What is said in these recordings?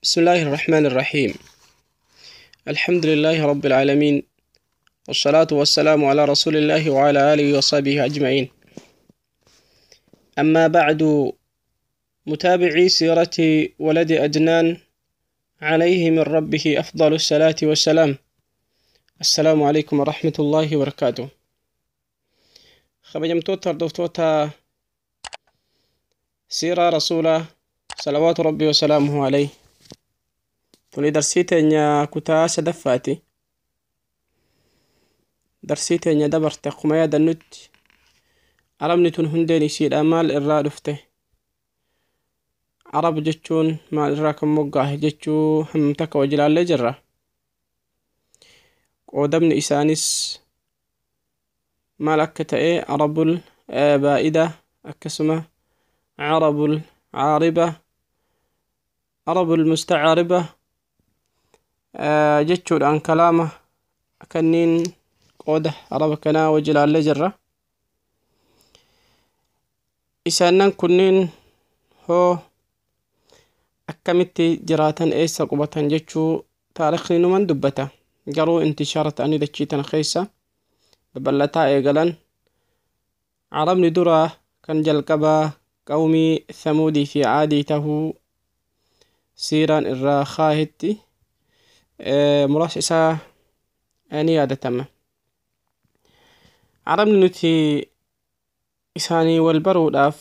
بسم الله الرحمن الرحيم. الحمد لله رب العالمين، والصلاة والسلام على رسول الله وعلى آله وصحبه أجمعين. أما بعد، متابعي سيرة ولد أدنان عليه من ربه أفضل الصلاة والسلام، السلام عليكم ورحمة الله وبركاته. Kabajamtoota hordoftoota siiraa rasuulaa salawaatu rabbii wasalaamuhu alayhi, tuni darsii teenya kutaa sadaffaati. Darsii teenya dabarte akkuma yaadannutti, Arabni tun hundeen isiidha maal irraa dhufte, Arab jechuun maal irraa kan moggaahe jechuu hammam takka wajjilaallee jirra. Qoodamni isaanis maal akka ta'e, Arabul baa'ida, akkasuma Arabul caariba, Arabul mustacaariba jechuudhaan kalaama kanniin qooda Araba kanaa wajjilaallee jirra. Isaanan kunniin hoo akkamitti jiraatan, eessa qubatan jechuu taarikni numan dubbata. Garuu intishaara ta'anii dachii tana keessa babal'ataa eegalan. Arabni duraa kan jalqabaa qawmii Thamuudii fi Caadii tahuu siiraan irraa kaahetti muraasa isaa ni yaadatama. Arabni nuti isaanii wal baruudhaaf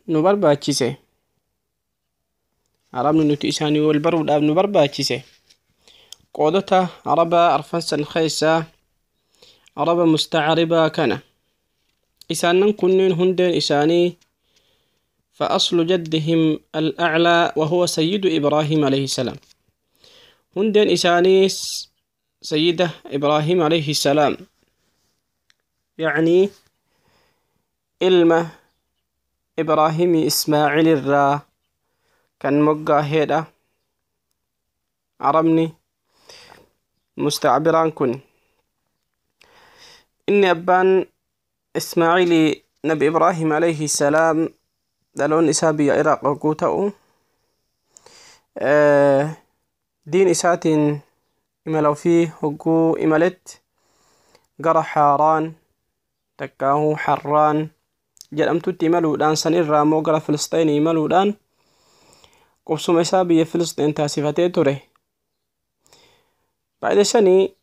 nu barbaachise, Arabni nuti isaanii wal baruudhaaf nu barbaachise, qoodota Arabaa arfan san keessaa Araba mustacaribaa kana. Isaanan kunniin hundeen isaanii فأصل جدهم الأعلى وهو سيد إبراهيم عليه السلام. هندين إساني سيدة إبراهيم عليه السلام، يعني ilma Ibraahimii Ismaa'il irraa kan moggaaheedha. Arabni mustacbiraan kun inni abbaan Ismaa'ilii Nabi Ibraahim alayhi salaam dhaloon isaa biyya Iraaq hogguu ta'u, diin isaatiin imala ofii hogguu imaletti gara Haaraan takkaahuu Harraan jedhamtutti imaluudhaan, san irraa immoo gara Filisxeenii imaluudhaan qubsuma isaa biyya Filisxeen taasifatee ture. Baay'ee sanii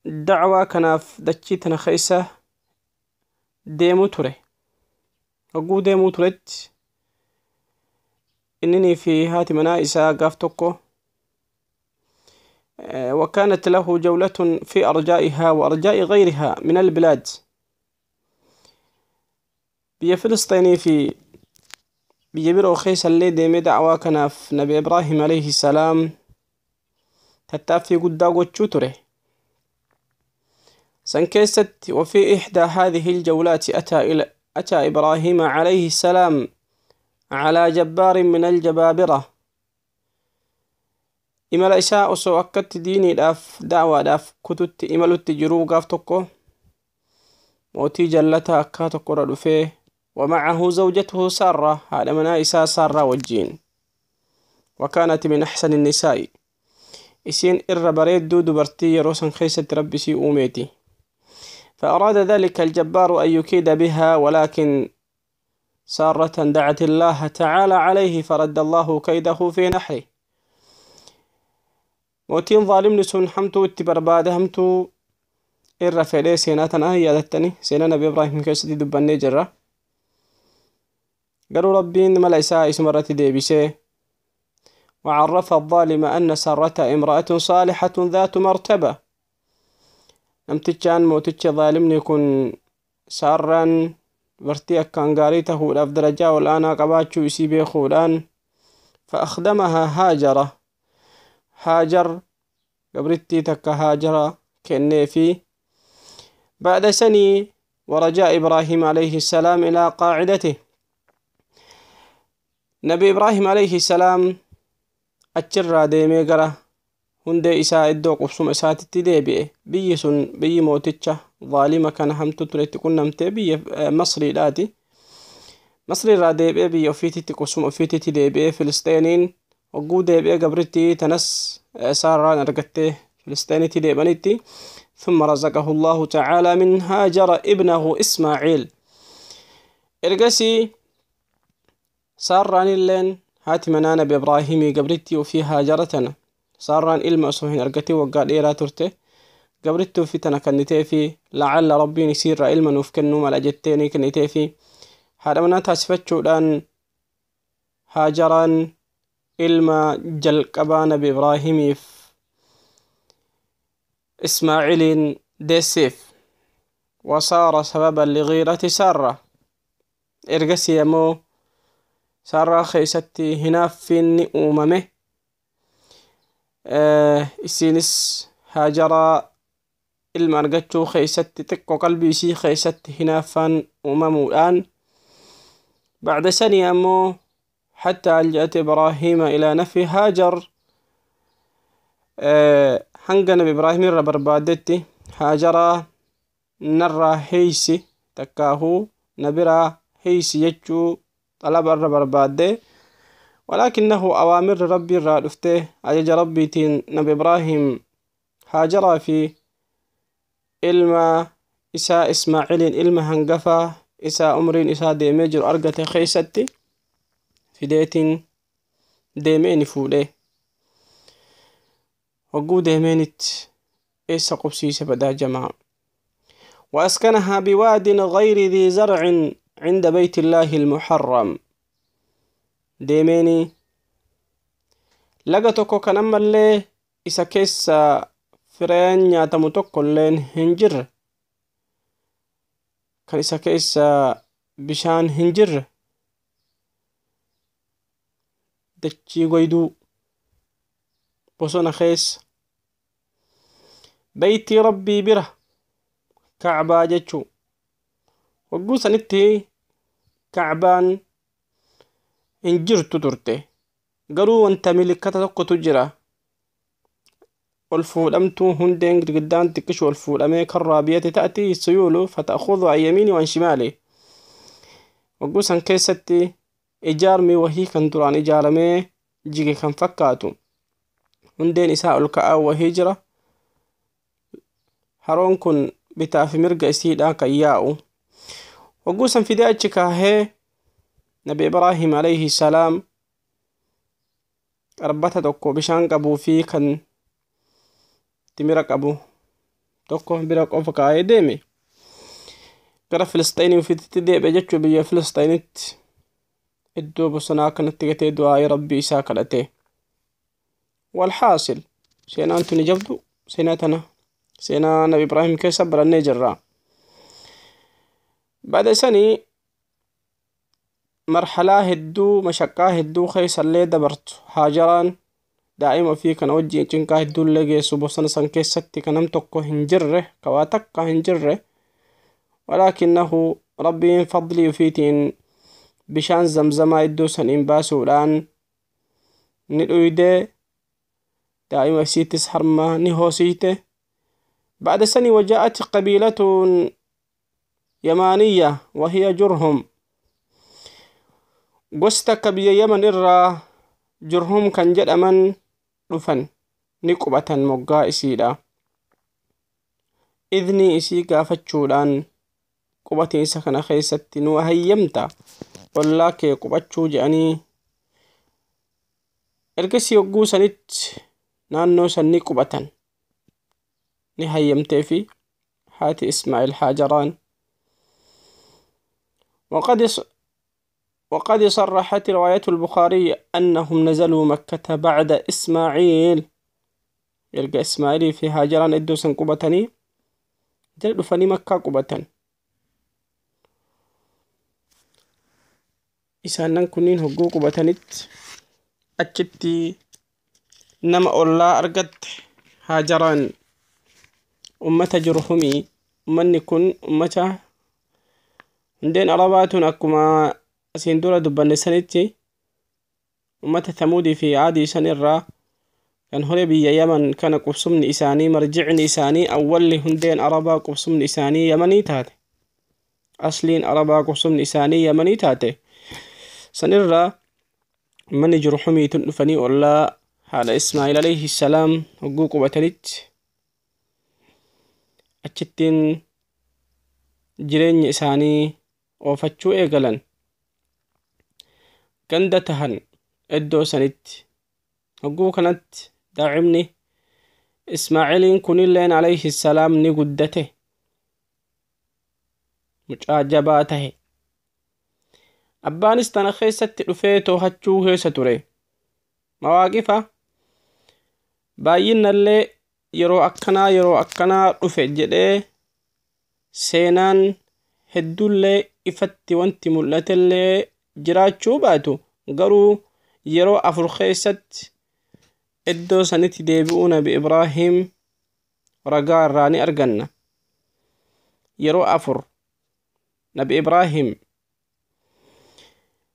dacwaa kanaaf dachii tana keessa deemuu ture. Hogguu deemuu turetti inninii fi haati manaa isaa gaaf tokko وكانت له جولة في أرجائها وأرجاء غيرها من البلاد. Biyya Filisxeenii fi biyya biroo keessa illee deemee da'awaa kanaaf Nabi Ibraahim alayhi salaam tattaaffii guddaa gochuu ture. San keessatti وفي إحدى هذه الجولات أتى إبراهيم عليه السلام على جبار من الجبابرة. Imala isaa osoo akkatti diiniidhaaf da'waadhaaf kututti imalutti jiruu, gaaf tokko mootii jallataa akkaa tokkorra dhufee, ومعه زوجته سارة، هذا من إساء سارة وجين، وكانت من أحسن النساء. isiin irra bareedduu dubartii yeroo san keessatti Rabbi isii uumeeti. فأراد ذلك الجبار أن يكيد بها، ولكن سارة دعت الله تعالى عليه فرد الله كيده في نحره. Mootiin zaalimni sun hamtuu itti barbaade, hamtuu irra fedhee, seenaa tana yaadattani, seenaa Nabi Ibraahim keessatti dubbannee jirra. Garuu Rabbiin mala isaa isuma irratti deebisee. وعرف الظالم أن سارة امرأة صالحة ذات مرتبة. Namtichaan mooticha zaalimni kun Saarraan dubartii akkaan gaarii tahuudhaaf darajaa ol'aanaa qabaachuu isii beekuudhaan, فأخدمها هاجرة، هاجر gabrittii takka Haajara kenneefi. بعد سني ورجاء إبراهيم عليه السلام إلى قاعدته. نبي إبراهيم عليه السلام achirraa deemee gara hundee isaa iddoo qubsuma isaatitti deebi'e. Biyyi sun biyyi mooticha zaalima kana hamtu tun itti qunnamtee biyya Masriidhaati. Masriirraa deebi'ee biyya ofiititti, qubsuma ofiititti deebi'ee, Filisxeeniin. Hogguu deebi'ee gabrittii tanas Saarraan argattee Filistiinitti deebanitti. ثم رزقه الله تعالى من هاجر ابنه إسماعيل. Ergasii Saarraan illeen haati manaa Nabi Ibraahimii gabrittii ofii Haajara tana, Saarraan ilma osoo hin argatin waggaa dheeraa turte, gabrittii ofii tana kenniteefi lacalla Rabbiin isiirraa ilma nuuf kennuu mala jetteeni kenniteefi haadha manaa taasifachuudhaan Haajaraan ilma jalqabaa Nabi Ibraahimiif Ismaaciiliin deesseef. وصار سببا لغيرة سارة. Ergasii ammoo Saarraa keessatti hinaaffiin ni uumame. Isiinis Haajaraa ilma argachuu keessatti xiqqoo qalbii isii keessatti hinaaffaan uumamuudhaan بعد سنة أمو حتى ألجأت إبراهيم إلى نفي هاجر. Hanga Nabi Ibraahim irra barbaaddetti Haajaraa narraa heeysi takkaahuu na biraa heeysi jechuu xalaba irra barbaadde. ولكنه أوامر ربي irraa dhufte, ajaja Rabbiitiin Nabi Ibraahim Haajaraa fi ilma isaa Ismaa'iliin, ilma hangafaa isaa umriin isaa deemee jiru argate keessatti fideetiin deemee ni fuudhe. Hogguu deemeenitti eessa qubsiise badaa jamaa? وأسكنها بواد غير ذي زرع عند بيت الله المحرم. Deemeeni laga tokko kan ammallee isa keessa fireen nyaatamu tokko illeen hin jirre, kan isa keessa bishaan hin jirre, dachii goyduu bosona keessa, beeytii Rabbii bira, Kacbaa jechuu. Hogguu sanitti Kacbaan hin jirtu turte, garuu wanta milikkata tokkotu jira ol fuudhamtuu, hundeen girgiddaan xiqqishu ol fuudhamee kan raabiyati ta'ti suyuulu fata'khudhu an yamiini waan shimaali. Hogguu san keessatti ijaarmi wahii kan duraan ijaaramee jige kan fakkaatu hundeen isaa ol ka'aa wahii jira. Haroon kun bitaa fi mirga isiidhaa kan yaa'u. Hogguu san fidee achi kaahee Nabi Ibraahim alayhi salaam qarbata tokko bishaan qabuu fi kan timira qabu tokko bira qofa kaa'ee deeme. Gara Filistiinii ofiitti deebi'e jechuu, biyya Filistiinitti iddoo bosonaa kanatti gatee du'aa'ii Rabbii isaa kadhate. Walhaasil, seenaan tuni jabdu, seenaa tana seenaa Nabi Ibraahim keessa barannee jirra. Ba'da sanii marxalaa hedduu, mashaqqaa hedduu keessallee dabartu Haajaraan daa'ima ofii kana wajjin cinqaa hedduullee geessu, bosona san keessatti kan nam tokko hin jirre, ka waa takka hin jirre. Walaakinnahu Rabbiin fadlii ofiitiin bishaan zamzamaa iddoo saniin baasuudhaan ni dhuydee daa'ima isiittis harma ni hoosiite. بعد سنة وجاءت قبيلة يمانية وهي جرهم. Gosti takka biyya Yaman irraa Jurhum kan jedhaman dhufan, ni qubatan moggaa isiidha. Idnii isii gaafachuudhaan qubatiinsa kana keessatti nu hayyamta ollaa kee qubachuu jedhanii. Ergasii hogguu sanitti naannoo san ni qubatan, ni hayyamtee fi haati Ismaa'il Haajaraan. وقد صرحت رواية البخاري أنهم نزلوا مكة بعد إسماعيل. Erga Ismaa'ilii fi Haajaraan iddoo san qubatanii jala dhufanii Makkaa qubatan. Isaanan kunniin hogguu qubatanitti achitti nama ollaa argatte Haajaraan, ummata Jurhumii. Ummanni kun ummata hundeen Arabaatun akkuma asiin dura dubbanne sanitti ummata Thamuudii fi Aadii san irraa kan hore biyya Yaman kana. Qubsumni isaanii, marjicni isaanii awwalli hundeen Arabaa qubsumni isaanii Yamanii taate, asliin Arabaa qubsumni isaanii Yamanii taate sanirraa. Manni Jurxumiitun dhufanii ollaa haadha Ismaa'il alayhi salaam hogguu qubatanitti achittiin jireenya isaanii oofachuu eegalan. Ganda tahan iddoo sanitti. Hogguu kanatti daa'imni Ismaa'iliin kunilleen alayhi salaam ni guddate. Mucaa jabaa tahe. Abbaanis tana keessatti dhufee too'achuu keessa ture. Mawaaqifa baay'inallee yeroo akkanaa yeroo akkanaa dhufe jedhee seenaan hedduullee ifatti wanti mul'atellee jiraachuu baatu, garuu yeroo 4 keessatti iddoo sanitti deebi'uu Nabi Ibraahim ragaa irraa ni arganna. Yeroo 4 Nabi Ibraahim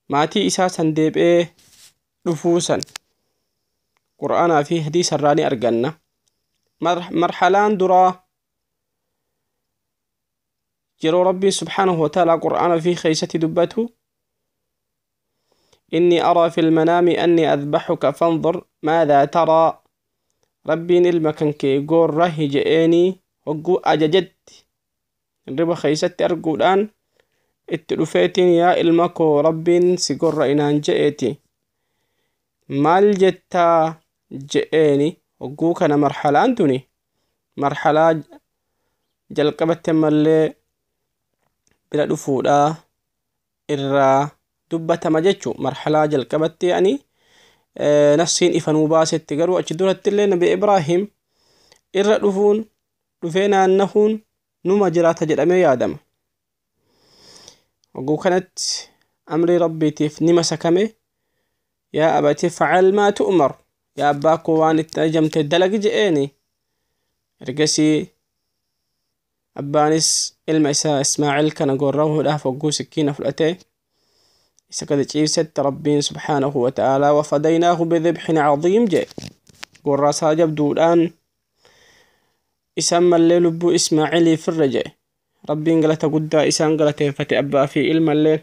maatii isaa san deebi'ee dhufuu san Qur'aanaa fi hadiisa irraa ni arganna. Marhalaan duraa yeroo Rabbiin subhaanahu wa ta'aalaa Qur'aana fi keessatti dubbatu: إني أرى في المنام أني أذبحك فانظر ماذا ترى. ربين المكان كي قوره جئني وقو أججت الربا خيست أرجو الآن اتلفيتين يا المكو ربين سيقر إنان جئتي مال جتا جئني وقو كان مرحلة أنتوني مرحلة جلقبت مالي بلا دفودا إرّا dubbatama jechuu. Marhalaa jalqabatti yani nafsiin ifa nuu baasetti, garuu achi duratti illee Nabi Ibraahim irra dhufuun dhufee naannahuun numa jiraata jedhamee yaadama. Hogguu kanatti amrii Rabbiitiif ni masakame. Yaa abati facal maa tu'mar, yaa abbaa koo waan itti ajajamte dalagi je'eeni. Ergasii abbaanis ilma isaa Ismaa'il kana gorra'uudhaaf hogguu sikkiina fudhatee isa gadi ciibsetti, Rabbiin subhaanahu wa ta'aalaa wafadaynaahu bidibxin cadiim jedhe. Gorraasaa jabduudhaan isaan mallee lubbuu Ismaa'iliif irra jedhe. Rabbiin galata guddaa isaan galateeffate, abbaa fi ilmallee.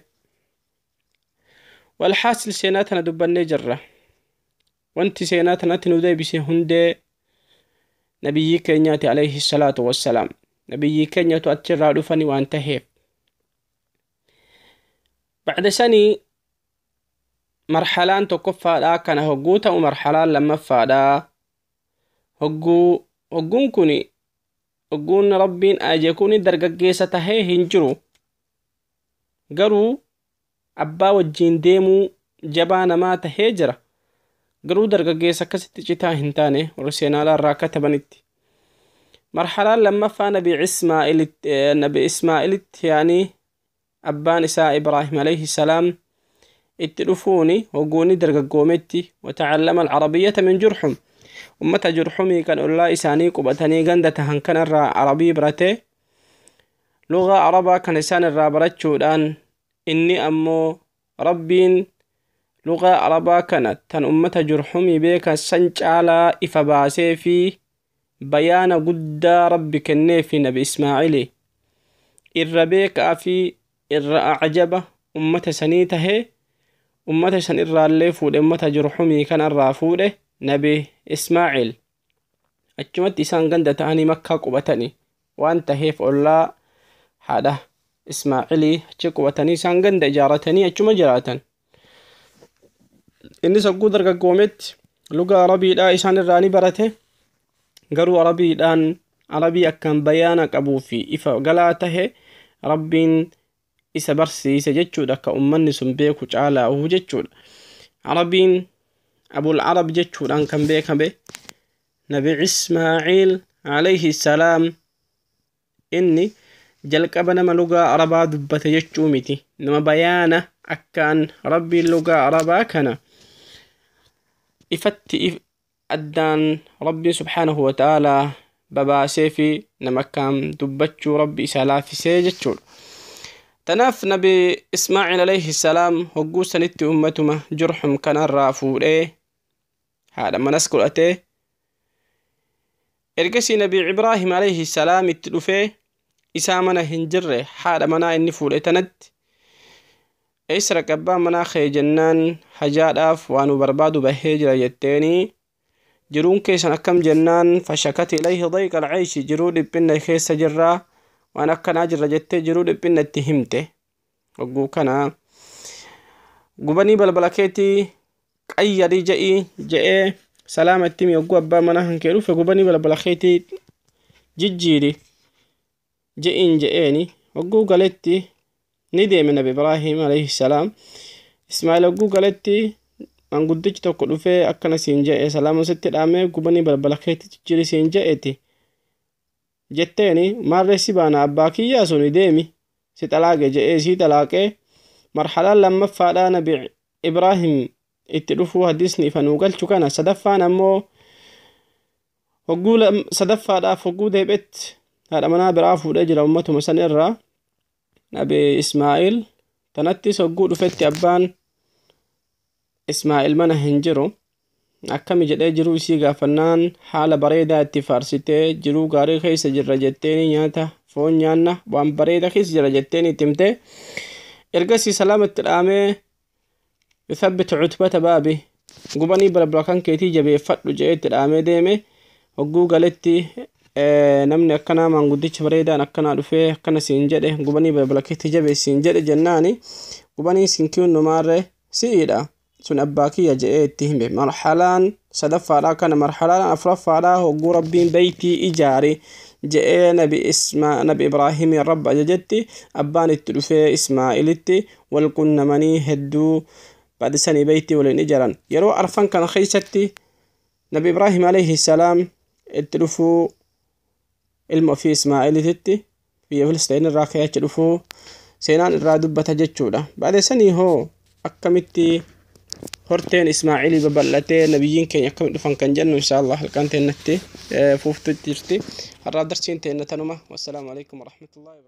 Walhaasil, seenaa tana dubbannee jirra. Wanti seenaa tanatti nu deebise hundee nabiyyii keenyaati alayhi salaatu wassalaam. Nabiyyii keenyatu achirraa dhufani waan taheef. Bacda sanii marhalaan tokkoffaadhaa kana hogguu ta'u, marhalaan lammaffaadhaa hogguu hogguun kun hogguun Rabbiin ajaje kun dargaggeessa tahee hin jiru, garuu abbaa wajjiin deemuu jabaa namaa tahee jira, garuu dargaggeessa akkasitti citaa hin taane warri seenaalaa irraa katabanitti. Marhalaan lammaffaa Nabi Ismaa'ilitti yaanii abbaan isaa Ibraahim alayhi salaam itti dhufuuni hogguuni dargaggoometti. Watacallama alcarabiyyata min Jurxum, ummata Jurxumii kan ollaa isaanii qubatanii ganda tahan kanarraa Arabii barate. Lugaa Arabaa kan isaan irraa barachuudhaan inni ammoo Rabbiin lugaa Arabaa kana tan ummata Jurxumii beekan san caalaa ifa baasee fi bayaana guddaa Rabbi kenneefi. Nabi Ismaa'ili irra beekaa fi irra acjaba ummata sanii tahee ummata san irraallee fuudhe, ummata Jurxumii kanarraa fuudhe Nabi Ismaa'il. Achumatti isaan ganda ta'anii Makkaa qubatanii waan taheef ollaa haadha Ismaa'ilii achi qubatanii isaan ganda ijaaratanii achuma jiraatan. Innis hogguu dargaggoometti lugaa Arabiidhaa isaan irraa ni barate, garuu Arabiidhaan Arabii akkaan bayaana qabuu fi ifa galaa tahe Rabbiin isa barsiise jechuudha, akka ummanni sun beeku caalaa'uu jechuudha. Arabiin Abul Arab jechuudhaan kan beekame Nabi Ismaaciil alayhi salaam inni jalqaba nama lugaa Arabaa dubbate jechuu miti, nama bayaana akkaan Rabbiin lugaa Arabaa kana ifatti addaan Rabbiin subhaanahu wa ta'aalaa babaasee fi nama akkaan dubbachuu Rabbi isaa laaffisee jechuudha. Tanaaf Nabi Ismaa'il alayhi salaam hogguu sanitti ummatuma Jurxum kanarraa fuudhee haadha manas godhatee. Ergasii Nabi Ibraahim alayhi salaam itti dhufee isaa mana hin jirre haadha manaa inni fuudhe tanatti Eessa dhaqe abbaan manaa kee jennaan hajaadhaaf waa nu barbaadu bahee jira jetteeni. Jiruun keessan akkam jennaan fashakat ilayhi dayqa alcayshi, jiruu dhiphinna keessa jirraa waan akkanaa jirra jettee jiruu dhiphinna itti himte. Hogguu kana gubanii balbala keetii qayyarii je'ii je'ee salaama itti himi. Hogguu abbaa manaa kan kee dhufe gubanii balbala keetii jijjiiri je'iin je'eeni. Hogguu galetti ni deeme Nabi Ibraahim alayhi salaam. Ismaa'il hogguu galetti manguddichi tokko dhufee akkana siin je'e, salaama sitti dhaamee gubanii balbala keetii jijjiiri siin je'eeti jetteeni. Maarree si baana abbaa kiyyaa suni deemi si xalaaqe je'ee sii xalaaqee. Marhalaan lammaffaadhaa Nabi Ibraahim itti dhufuu hadiisni ifa nuu galchu kana. Sadaffaan ammoo hogguu sadaffaadhaaf hogguu deebi'etti haadha manaa biraa fuudhee jira ummatuma san irraa Nabi Ismaa'il. Tanattis hogguu dhufetti abbaan Ismaa'il mana hin jiru. Akkami jedhee jiruu isii gaafannaan haala bareedaa itti faarsitee jiruu gaarii keessa jirra jetteeni, nyaata foon nyaanna waan bareedaa keessa jira jetteeni itti himte. Ergasii salaama itti dhaamee yuthabbitu cutbata baabi, gubanii balbala kan keetii jabeeffadhu jedhee itti dhaamee deeme. Hogguu galetti namni akkanaa maanguddichi bareedaan akkanaa dhufee akkana siin jedhe, gubanii balbala keetii jabeessiin jedhe jennaani, gubanii siin kiyunnu maarree si'iidha sun abbaa kiyya jedhee itti hime. Marhalaan sadaffaadhaa kana. Marhalaan afuraffaadhaa hogguu Rabbiin beeytii ijaari je'ee Nabi Ibraahimiin Rabba ajajetti abbaan itti dhufee Ismaa'ilitti wal qunnamanii hedduu baadhisanii beeytii waliin ijaaran. Yeroo arfan kana keessatti Nabi Ibraahim alayhi salaam itti dhufuu ilma ofii Ismaa'ilititti biyya Filisxeen irraa ka'ee achi dhufuu seenaan irraa dubbata jechuudha. Baadhisanii hoo akkamitti horteen Ismaa'ilii babal'atee nabiyyiin keenya akkamitti dhufan kan jennu insha Allah halkan teennatti fuuftutti jirti. Har'aa darsiin teenna tanuma. Wassalaamu alaikum warahmatullahi.